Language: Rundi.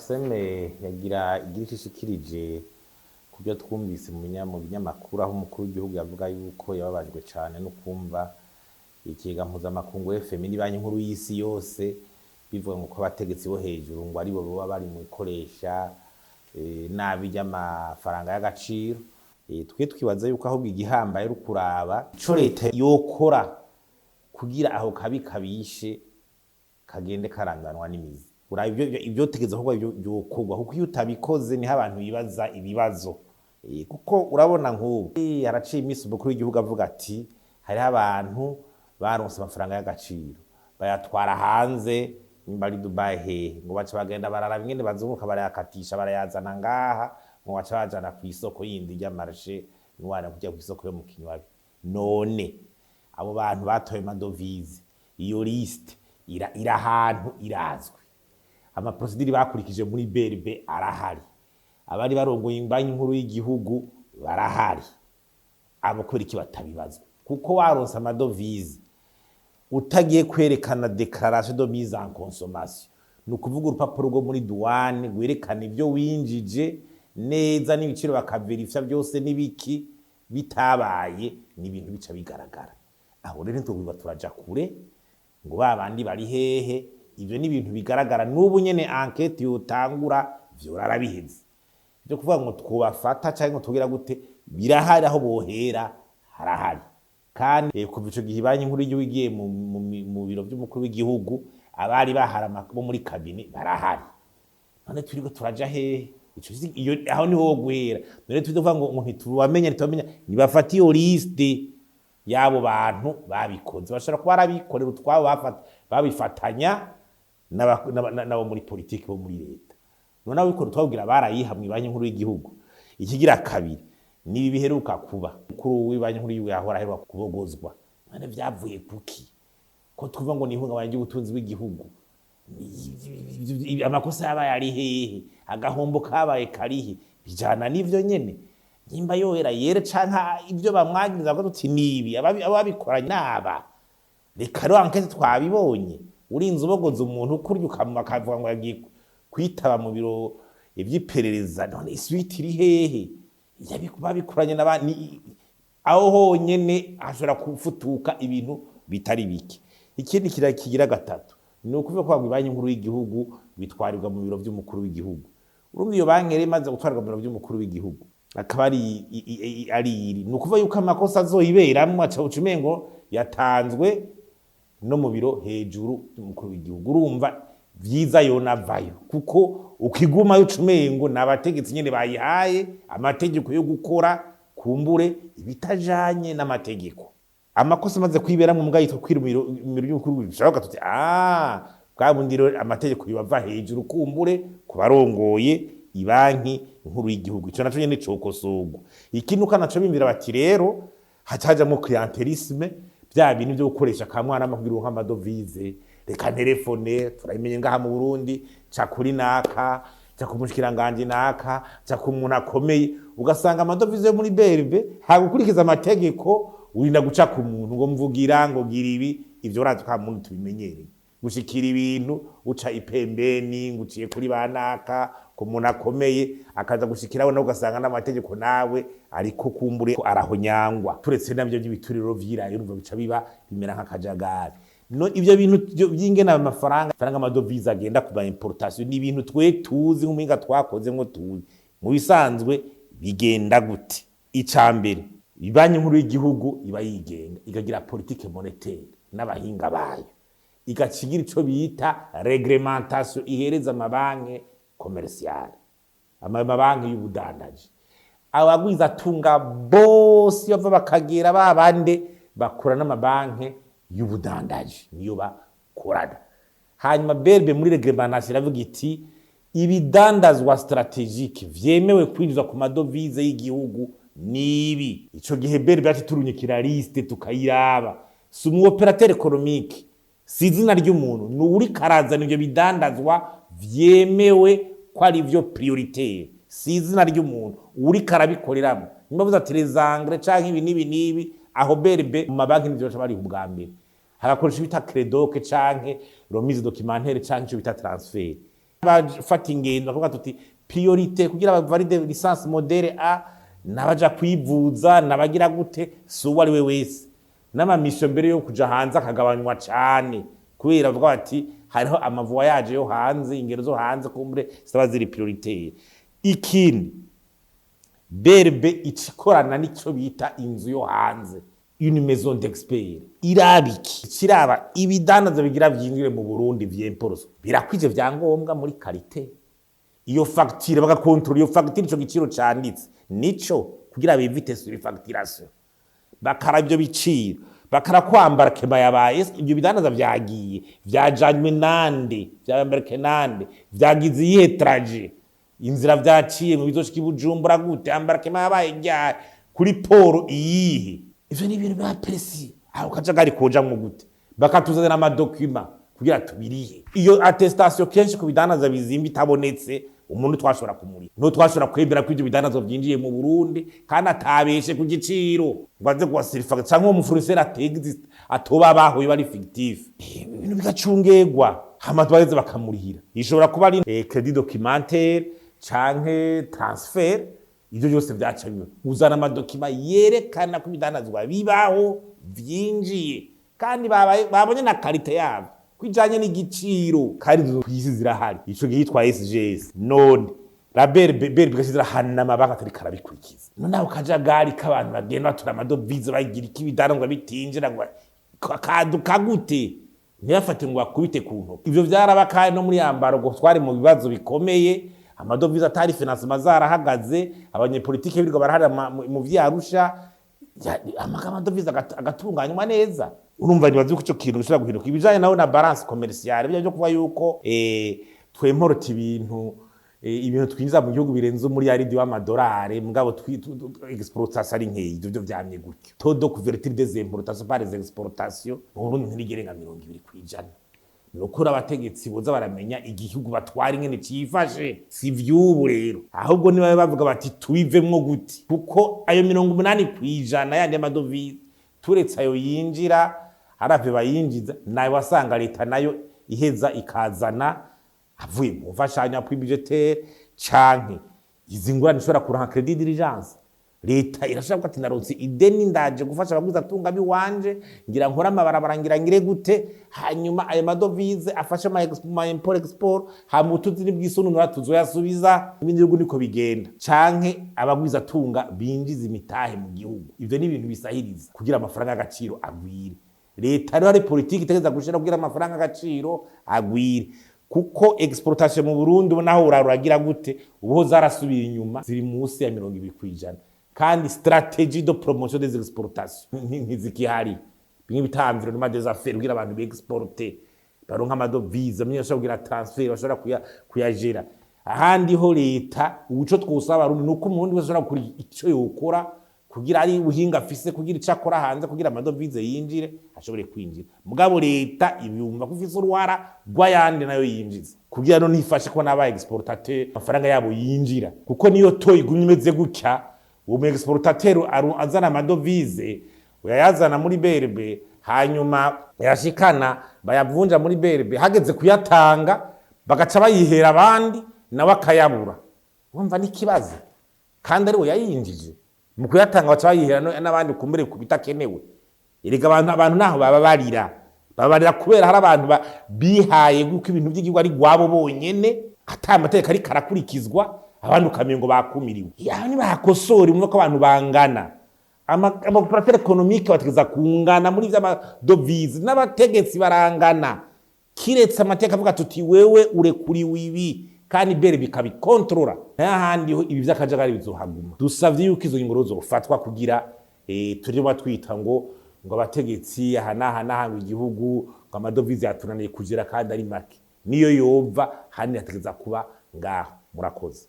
Parsem yagira igira ico ishikirije ku byo twumvise mu binyamakuru, aho umukuru w'igihugu yavuga yuko yababajwe cane no kumva ikigega mpuzamakungu FMI n'ibanki nkuru y'isi yose bivuga ngo ko abategetsi bo hejuru ngo aribo boba bari mu ikoresha nabi ry'amafaranga y'agaciro. Twe twibaza yuko ahubwo igihambaye ari ukuraba ico leta yokora kugira aho kabi kabishe kagende karanganwa n'imizi. Uraba ibyo tegeza kuba byokorwa, kuko iyo utabikoze niho abantu bibaza ibibazo. Kuko urabona nk'ubu haraciye iminsi umukuru w'igihugu avuga ati hariho abantu baronse amafaranga y'agaciro bayatwara hanze, nimba ari Dubai hehe, ngo baca bagenda bararaba ingene bazunguka, barayakatisha, barayazana ngaha, ngo baca bajana ku isoko yindi ry'amarshe noir, kujya ku isoko yo mu Kinywabi. None abo bantu batoye amadovize, iyo liste ira ahantu irazwi, amaprocédures bakurikije muri BRB arahari, abari barongoye Banki Nkuru y'igihugu barahari. Abo kubera iki batabibazwa? Kuko waronse amadovize utagiye kwerekana déclaration de mise en consommation, ni ukuvuga urupapuro rwo muri douane rwerekana ibyo winjije neza n'ibiciro, bakaverifya byose n'ibiki, bitabaye ni ibintu bica bigaragara. Aho rero ntitwobiba turaja kure ngo ba bandi bari hehe. Ibyo ni ibintu bigaragara n'ubu nyene, enquête yotangura vyorara biheze. Ibyo kuvuga ngo twobafata cyangwa ngo tugira gute, birahari, aho bohera harahari. Kandi kuva ico gihe Banki Nkuru y'igihugu igiye mu biro vy'umukuru w'igihugu, abari bahari bo muri cabinet barahari. None turiko turaja hehe? Ico iyo aho niho wo guhera. None turi kuvuga ngo ntitubamenye, ntitubamenya. Nibafata iyo liste y'abo bantu babikoze, bashobora kuba barabikorera utwabo, babifatanya n'abo muri politiki bo muri leta. None ababikora twabwira barayihamwe Banki Nkuru y'igihugu. Ikigira kabiri ni ibi biheruka kuba, mukuru w'Ibanki Nkuru y'igihugu yahora aheruka kubogozwa. None vyavuye kuki, ko twumva ngo ni ihungabanya ry'ubutunzi bw'igihugu? Amakosa yabaye ari hehe? Agahombo kabaye karihe? Bijana n'ivyo nyene, nimba yohera yere canke ibyo bamwagiriza, bavuga tuti nibi ababikoranye naba. Reka rero enquête twabibonye, urinze ubogoza umuntu kurya ukamwa, akavuga ngo yagiye kwitaba mu biro ivy'iperereza. None suite iri hehe? Babikoranye n'abandi, aho honyene hashobora kufutuka ibintu bitari bike. Ikindi kigira gatatu ni ukuvuga ko Banki Nkuru y'igihugu bitwarirwa mu biro vy'umukuru w'igihugu. Urumva iyo banki rero imaze gutwarwa mu biro vy'umukuru w'igihugu, akaba ari ari iri, ni ukuvuga yuko amakosa azoyiberamwo aca uca umengo yatanzwe no mu biro hejuru y'umukuru w'igihugu. Urumva vyiza yonavayo, kuko ukigumayo uca umengo ni abategetsi nyene bayihaye amategeko yo gukora kumbure ibitajanye n'amategeko. Amakosa amaze kwiberamwo mbwa yitwa kwira mu biro by'umukuru w'igihugu, bishoboka tuti bwa bundi rero amategeko yobava hejuru kumbure ku barongoye Ibanki Nkuru y'igihugu. Ico naco nyene cokosorwa. Ikindi uko naco bimvira bati rero hacajamwo clientélisme, bya bintu byo gukoresha kamwana kugira uronke amadovize, reka telefone turabimenye ngaha mu Burundi, ca kuri naka, ca ku mushikiranganji naka, ca ku muntu akomeye, ugasanga amadovize yo muri BRB hagukurikiza amategeko, urinda guca ku muntu ngo mvugira, ngo gira ibi. Ivyo urazi ko muntu tubimenyereye, gushikira ibintu uca ipembeni, ngo uciye kuri banaka, ku muntu akomeye, akaza gushikiraho nawe, ugasanga n'amategeko nawe ariko kumbure arahonyangwa. Turetse nabyo by'ibituriro vyirayo, urumva bica biba bimera nk'akajagari. No ivyo bintu vy'ingene amafaranga faranga amadovize agenda ku ma importation, ni ibintu twe tuzi nk'umuhinga twakoze ngo tuzi mu bisanzwe bigenda gute. Ica mbere, Banki Nkuru y'igihugu iba yigenga, ikagira politique monétaire n'abahinga bayo, igaca igira ico bita réglementation ihereza amabanki commerciales, amabanki y'ubudandaji. Abagwizatunga bose bava bakagera ba bande bakora n'amabanki y'ubudandaji, niyo bakorana. Hanyuma BRB muri réglementation iravuga iti ibidandazwa stratégiques vyemewe kwinjizwa ku madovize y'igihugu nibi. Ico gihe BRB yacu turunyikira liste tukayiraba, si umu opérateur économique, si izina ry'umuntu, ni uwuriko arazana ivyo bidandazwa vyemewe ko ari vyo prioritaire, si izina ry'umuntu uwuriko arabikoreramwo. Nimba avuze ati les engrais canke ibi n'ibi n'ibi, aho BRB mu mabanki nivyo baca bariha ubwa mbere, hagakoresha bita CREDOC canke remise documentaire canke ico bita transfert. Bafata ingendo bakavuga tuti priorité kugira bavalide licence modèle A, nabaja kwivuza, nabagira gute, si uwo ari we wese. N'ama missions mbere yo kuja hanze akagabanywa cane, kubera bavuga bati hariho ama voyages yo hanze, ingendo zo hanze kumbure zitaba ziri prioritaire. Ikindi, BRB ikikorana n'ico bita inzu yo hanze, une maison d'expert. Iraba iki? Kiraba ibidandaza bigira vyinjire mu Burundi vy'importés, birakwije vyangombwa muri qualité, iyo facture bagakontrola iyo facture, ico giciro canditse nico, kugira b'évite surfacturation. Bakara ivyo biciro, bakara kwambara kema yabaye, ibyo bidandaza vyagiye vyajanywe nande, vyambarke nande, vyagize iyihe trajet, inzira vyaciye mu bizoshika i Bujumbura gute, embarquement yabaye ryari, kuri port iyihe. Ivyo ni ibintu biba précis. Aho kajagari kojamwo gute? Bakatuzanira ama documents kugira tubirihe. Iyo attestation kenshi ku bidandaza bizimba itabonetse, umuntu twashobora kumurira, no twashobora kwemera ko ivyo bidandaza vyinjiye mu Burundi kandi atabeshe ku giciro ngo aze kuwasirifa, canke uwo mu fournisseur atexiste, atoba abaho, yoba ari fictif, ibintu bigacungerwa, hama tubaheze bakamurihira. Ishobora kuba ari crédit documentaire canke transfert. Ivyo byose vyaca biba uzana ama documents yerekana ko ibidandazwa bibaho, vyinjiye, kandi babonye na qualité yavyo kwijanye n'igiciro, kandi izo kw'isi zirahari. Ico gihe yitwa SGS. None la BRB, BRB igashizira amabanki atari karabikurikiza. None ako kajagari k'abantu bagenda batora ama devises, bagira iki, ibidandazwa bitinjira, ngo kaduka gute, ntibafate ngo bakubite ku ntoki? Ivyo vyaraba kandi no muri embargo twari mu bibazo bikomeye, ama devises atari, financement zarahagaze, abanyepolitike birirwa baraharira mu vyarusha, ama devises agatunganywa neza. Urumva, nibaza yuko ico kintu gishobora guhinduka. Ibijanye nawe na balance commerciale, bijanye byo kuba yuko twemporta ibintu, ibintu twinjiza mu gihugu birenze umuriyaridi w'amadolari, mugabo exportation ari nkeyi. Ivyo byo vyamye gutyo. Taux de couverture des importations par les exportations mu Burundi ntirigerenga 20%. Nukuri abategetsi boza baramenya igihugu batwara ingene cifashe. Si vy'ubu rero, ahubwo niba bavuga bati tubivemwo gute, kuko ayo 80% yandi y'ama devises, turetse ayo yinjira haravyo bayinjiza, nayo wasanga leta nayo iheza ikazana avuye mu mfashanyo appui budgétaire canke izi ngurane ishobora kuronka, crédit d'urgence. Leta irashobora kuvuga ati naronse ideni, ndaje gufasha abagwizatunga biwanje, ngira nkore amabarabara, ngira ngire gute, hanyuma ayo ma devises afashe ma import export, hama ubutunzi nibwisununura tuzoyasubiza. Ibindi bihugu niko bigenda, canke abagwizatunga binjiza imitahe mu gihugu. Ivyo ni ibintu bisahiriza kugira amafaranga y'agaciro agwire. Leta rero hari politiki itegereza gushira kugira amafaranga y'agaciro agwire, kuko exportation mu Burundi ubu naho uraragira gute, ubu zarasubiye inyuma, ziri munsi ya 20%, kandi stratégie de promotion des exportations ntizikihari. Bimwe bita environnement des affaires kugira abantu bexporte, baronka ama devises, bamwe bashobora kugira transfert, bashobora kuyajera ahandi ho. Leta ubuco twosaba Abarundi nuko umurundi wese ashobora gukora ico yokora kugira ari ubuhinga afise, kugira ico akora hanze, kugira ama devises yinjire, ashobore kwinjira. Mugabo leta ibyumva ko ifise uruhara rw'ayandi nayo yinjiza, kugira no ntifashe ko n'aba exportateur amafaranga yabo yinjira, kuko niyo to igumye imeze gutya, uwo mu exportateur azana ama devises, uyayazana muri BRB, hanyuma yashikana bayavunja muri BRB, hageze kuyatanga bagaca bayihera abandi, nawe akayabura. Wumva n'ikibazo, kandi ari we yayinjije. Mu kuyatanga baca bayihera n'abandi kumbere ku bitakenewe. Erega abantu naho baba barira, babarira kubera hari abantu bihaye guko ibintu by'igihugu ari gwabo bonyene, ata amategeko ariko arakurikizwa, abandi ukamenya ngo bakumiriwe. Yaho nibahakosora, umwe ko abantu bangana, ama opérateurs économiques bategeza kungana muri vy'ama devises, n'abategetsi barangana, kiretse amateka avuga tuti wewe urekuriwe ibi, kandi bere bikabikontorora. N'ahandi ho ibi vy'akajagari bizohaguma. Dusavye yuko izo ngingo zofatwa kugira turimo twita ngo abategetsi aha n'aha n'aha, ngo igihugu, ngo ama devises yatunaniye kugera kandi ari make, niyo yova hanini hategeza kuba ngaho. Murakoze.